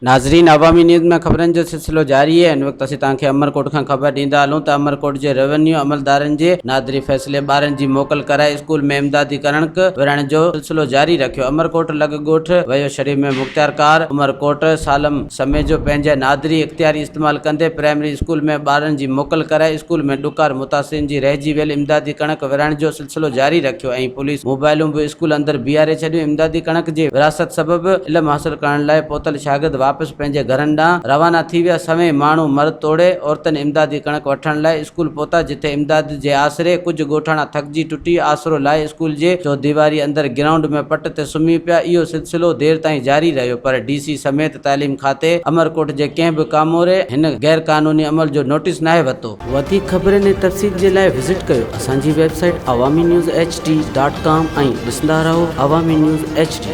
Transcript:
ناظرين عوامي نيوز ۾ خبرن جو سلسلو جاري آهي هن وقت اسين توهان کي عمرڪوٽ کان خبر ڏيندا هلون ته عمرڪوٽ جي روينيو عملدارن جي نادري فيصلي ٻارن جي موڪل ڪرائي اسڪول ۾ امدادي ڪڻڪ ورهائڻ جو سلسلو جاري رکيو عمرڪوٽ لڳ ڳوٺ ويو شريف ۾ مختيارڪار عمرڪوٽ سالم سميجو پنهنجا نادري اختياري استعمال ڪندي پرائمري اسڪول ۾ ٻارن جي موڪل ڪرائي اسڪول ۾ ڏڪار متاثرين جي رهجي ويل امدادي ڪڻڪ ورهائڻ جو سلسلو جاري رکيو ۽ پوليس موبائلون به اسڪول اندر بيهاري ڇڏيون، امدادي ڪڻڪ جي ورهاست سبب علم حاصل ڪرڻ لاء پهتل شاگرد واپس پنهنجي گهرن ڏانهن روانا ٿي ويا، سوين ماڻهو مرد توڙي عورتن امدادي ڪڻڪ وٺڻ لاء اسڪول پهتا جتي امداد جي آسري ڪجهه ڳوٺاڻا ٿڪجي ٽٽي آسرو لاهي اسڪول جي چوديواري اندر گرائونڊ ۾ پٽ تي سمهي پيا، اهو سلسلو دير تائين جاري رهيو پر ڊي سي سميت تعليم کاتي عمرڪوٽ جي ڪنهن به ڪاموري هن غيرقانوني عمل جو نوٽيس ناهي ورتو. وڌيڪ خبرن ۽ تفصيل جي لاء وزٽ ڪيو اسان جي website Awami news H D dot com ۽ ڏسندا رهو عوامي نيوز ايڇ ڊي.